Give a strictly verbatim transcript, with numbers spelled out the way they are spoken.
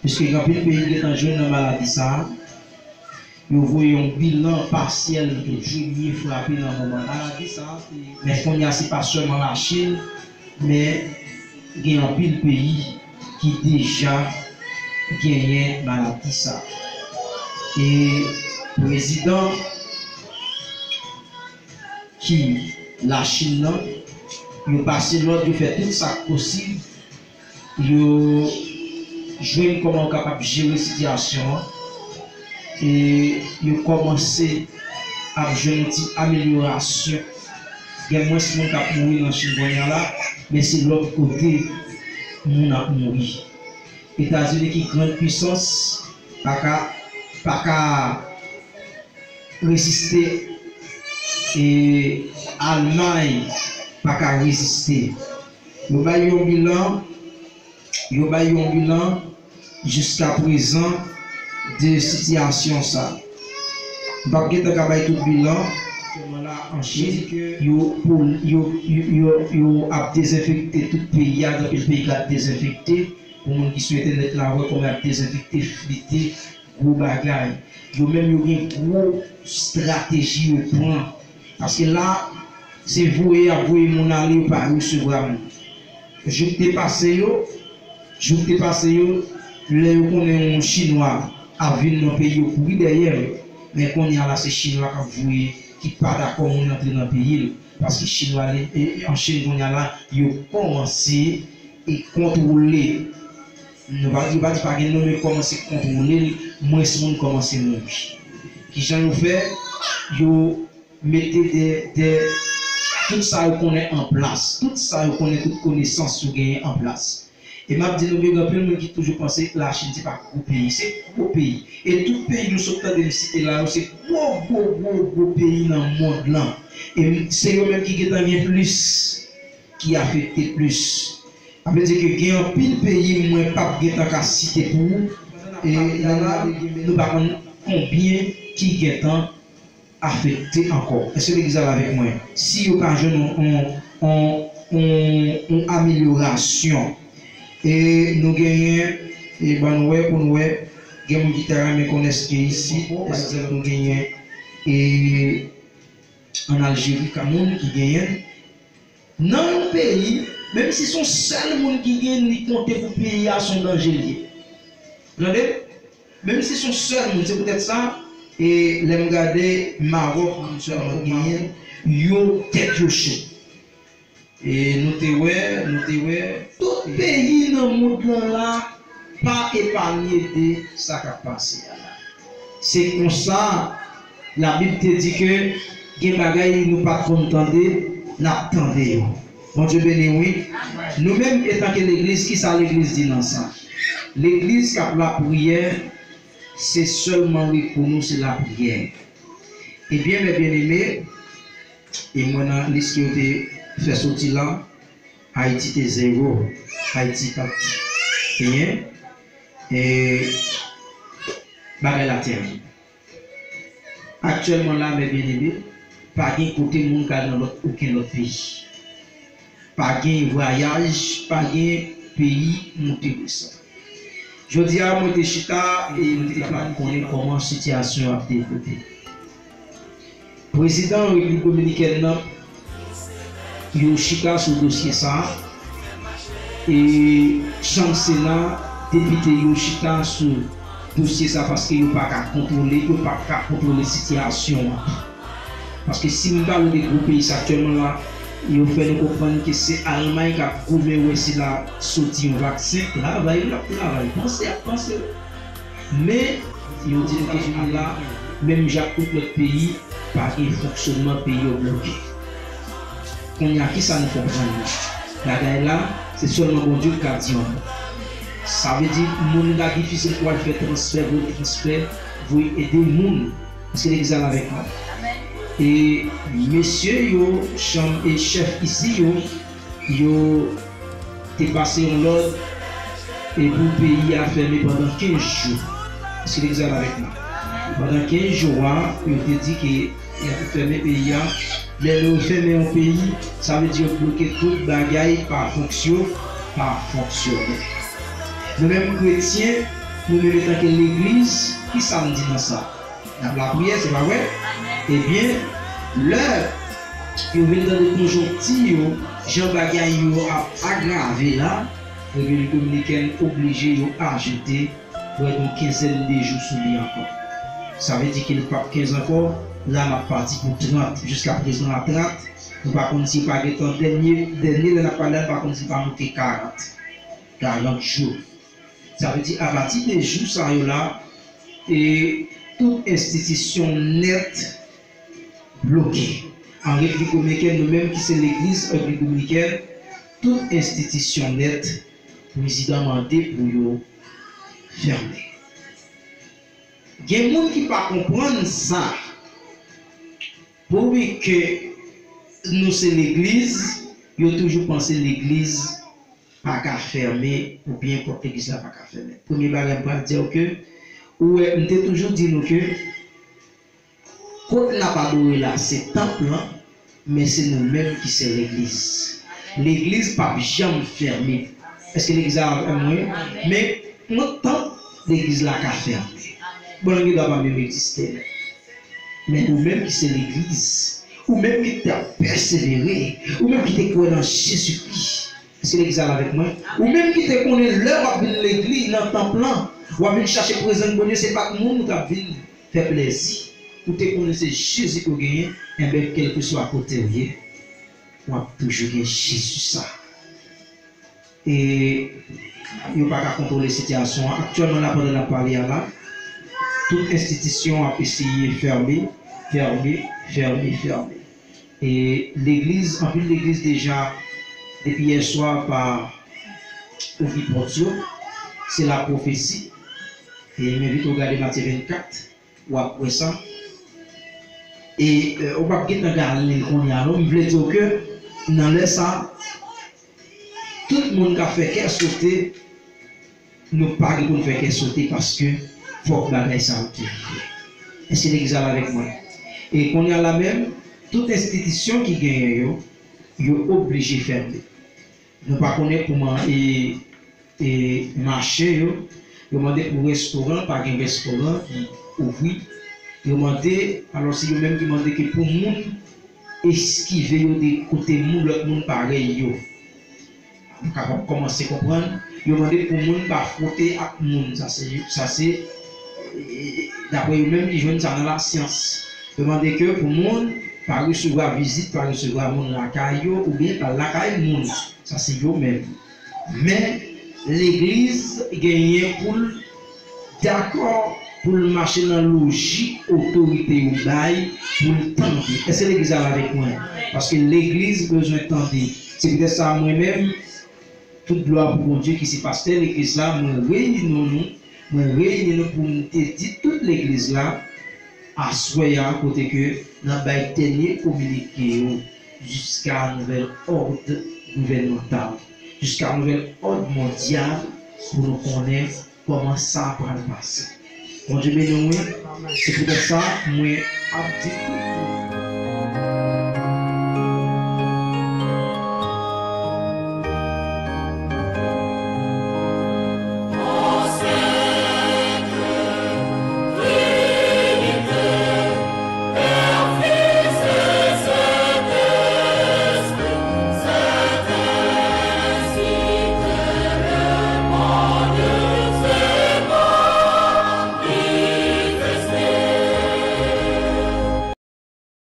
Piske gen anpil peyi ki gentan jwenn nan maladi sa a, yo voye yon bilan pasyèl de premye frape nan moman maladi sa a. Men kounye a, se pa sèlman Lachin, men gen anpil peyi ki deja genyen maladi sa a. E prezidan ki Lachin nan, yo pase lòd, yo fè tout sa k posib, yo jwenn kòman yo kapab jere sitiyasyon an, e yo kòmanse ap jwenn yon ti amelyorasyon. Gen mwens moun k ap mouri nan Chin kounye a la, men se lòt kote moun ap mouri. Etazini ki grann pwisans pa ka, pa ka reziste, e Almay pa ka reziste. Yo bay yon bilan, yo bay yon bilan jiska prezan de sitiyasyon sa. M p ap gentan ka bay tout bilan. Aktyèlman la, an Chin, yo, yo, yo, yo, yo ap dezenfekte tout peyi a, gen anpil peyi k ap dezenfekte. Pou moun ki sou entènèt la, wè kòman y ap dezenfekte, flite, gwo bagay. Yo menm, yo gen gwo estrateji yo pran. Paske la, se voye y ap voye moun ale, yo pa resevwa moun. Jou k te pase yo, jou k te pase yo, lè yo konnen yon Chinwa ap vin nan peyi yo, kouri dèyè l. Men kounye a la, se Chinwa k ap voye, ki pa dakò moun antre nan peyi l. Paske Chinwa, li, e, e, an Chin kounye a la, yo kòmanse e kontwole. Nou pa, yo pa di pa gen non, men kòmanse kontwole l, mwens moun kòmanse mouri. Kijan yo fè? Yo mete de, de, tout sa yo konnen an plas. Tout sa yo konnen, tout konesans yo genyen an plas. E m ap di nou, gen anpil moun ki toujou panse Lachin se pa gwo peyi. Se gwo peyi. E tout peyi nou sot tande m site la yo, se gwo, gwo, gwo, gwo peyi nan mond lan. E m, se yo menm ki gentan gen plis, ki afekte plis. Sa vle di ke gen anpil peyi mwen p ap gentan ka site pou ou. E lè n gade, nou pa konn konbyen ki gentan afekte ankò. Èske legliz la avèk mwen? Si yo pa jwenn yon, yon, yon, yon, yon amelyorasyon, e nou genyen, e ban nou wè, pou nou wè, gen moun ki ta renmen konnen èske isi, èske nou genyen, e ann Aljeri, ka moun ki genyen l. Nan yon peyi, menm si se yon sèl moun ki genyen l, li konte pou peyi a, se yon danje l ye. Tande? Menm si se yon sèl moun, se poutèt sa, e lè m gade Mawòk, moun sèlman genyen, yo tèt yo cho. E nou te wè, nou te wè, tout peyi nan mond lan la pa epanye de sa k ap pase a la. Se konsa, Labib te di ke gen bagay nou pa t konn tande, n ap tande yo. Bondye beni w, wi. Nou menm, etanke legliz, kisa legliz di nan sa? Legliz k ap lapriyè, se sèlman repo nou, se lapriyè. Ebyen, mè byeneme, e mwen nan lis ke yo te fè soti la, Ayiti te zewo. Ayiti pa t genyen, e, bagay la terib. Aktyèlman la, mè byeneme, pa gen kote moun ka al nan lòt, okenn lòt peyi. Pa gen vwayaj, pa gen peyi moute desann. Jodi a, mwen te chita e mwen te pa konnen kòman sitiyasyon ap devlope. Prezidan Repiblik Dominikèn nan, yo chita sou dosye sa a, e chanm Sena, depite yo chita sou dosye sa a paske yo pa ka kontwole, yo pa ka kontwole sitiyasyon an. Paske si m pale de gwo peyi sa aktyèlman la, yo fè nou konprann ke se Almay k ap goumen wè si l a soti yon vaksen, travay l ap travay, panse ap panse. Men, yo di nou ke nou la, menm jan ak tout lòt peyi, pa gen fonksyònman, peyi yo bloke. Kounye a, kisa nou konprann la? Bagay la, se sèlman Bondye ki ka di yon mo. Sa vle di, moun la difisil pou al fè transfè, voye transfè, voye ede moun. Èske legliz la avèk mwen? E mesye yo, chanm e chèf isi yo, yo te pase yon lòd e pou peyi a fèmen pandan kenz jou. Èske legliz la avèk mwen? Pandan kenz jou a, yo te di ke y ap fèmen peyi a. Lè yo fèmen yon peyi, sa vle di yo bloke tout bagay pa fonksyon, pa fonksyonè. Nou menm kretyen, Nou menm etanke legliz, kisa n di nan sa? N ap lapriyè, se pa vre? Ebyen, lè yo vin tande konjonkti yo, jan bagay yo ap agrave la, Repiblik Dominikèn oblije yo ajoute prè yon kenzèn de jou sou li ankò. Sa vle di ke l p ap kenz ankò, la n ap pati pou trant. Jiska prezan la trant, nou pa konn si pa gentan dènye, dènye lè n ap pale la, nou pa konn si pa moute karant. Karant jou. Sa vle di, apati de jou sa yo la, e tout enstitisyon nèt bloke. An Repiblik Dominikèn, nou menm ki se legliz Repiblik Dominikèn, tout enstitisyon nèt, prezidan mande pou yo fèmen. Gen moun ki pa konprann sa. Pouvi ke nou se legliz, yo toujou panse legliz pa ka fèmen oubyen pòt legliz la pa ka fèmen. Premye bagay m pral di w ke, ou wè, m te toujou di nou ke kot n ap adore la se tanp lan, men se nou menm ki se legliz. Legliz p ap janm fèmen. Èske legliz la avè mwen? Men yon tanp, legliz la ka fèmen. Bon, li gendwa pa menm egziste. Men ou menm ki se legliz, ou menm ki t ap pèsevere, ou menm ki te kwè nan Jezikri, èske legliz la avèk mwen? Ou menm ki te konnen lè w ap vin legliz, nan tanp lan, w ap vin chache prezans Bondye, se pa t moun ou t ap vin fè plezi. Ou te konnen se Jezi ke w genyen, enben, kèlkeswa kote w ye, w ap toujou gen Jezi sa. E yo pa ka kontwole sitiyasyon an. Aktyèlman la, pandan n ap pale a la, tout enstitisyon ap eseye fèmen, fèmen, fèmen, fèmen. E legliz, anpil legliz deja, depi yè swa, pa ouvri pòt yo. Se lapwofesi. E m envite w gade Matye vennkat, w ap wè sa. E, e, ou p ap gentan gade li kounye a, non. M vle di w ke nan lè sa, tout moun k ap fè kè sote, nou pa gen pou n fè kè sote paske fòk bagay sa yo te rive. Èske legliz la avèk mwen? E kounye a la menm, tout enstitisyon ki genyen yo, yo oblije fèmen. Nou pa konnen kòman e, e mache yo, yo mande pou restoran, pa gen restoran ki ouvri. Yo mande, alò se yo menm ki mande ke pou moun eskive yo de kote moun, lòt moun parèy yo. Nou kapab kòmanse konprann, yo mande pou moun pa fwote ak moun. Sa se, sa se, e, e, daprè yo menm ki jwenn sa nan lasyans. Yo mande ke pou moun pa resevwa vizit, pa resevwa moun lakay yo, oubyen pa lakay moun. Sa se yo menm. Men, legliz genyen pou l dakò pou l mache nan lojik otorite yo bay pou l tande. Èske legliz la avèk mwen? Paske legliz bezwen tande. Se poutèt sa, mwen menm, tout glwa pou Bondye ki se pastè legliz la, mwen reyini nou, mwen reyini nou pou m te di tout legliz la, aswè a, kote ke n ap bay dènye kominike yo jiska nouvèl òd gouvènmantal, jiska nouvèl òd mondyal, pou nou konnen kòman sa pral pase. Bondye beni w, wi. Se poutèt sa, mwen ap di tout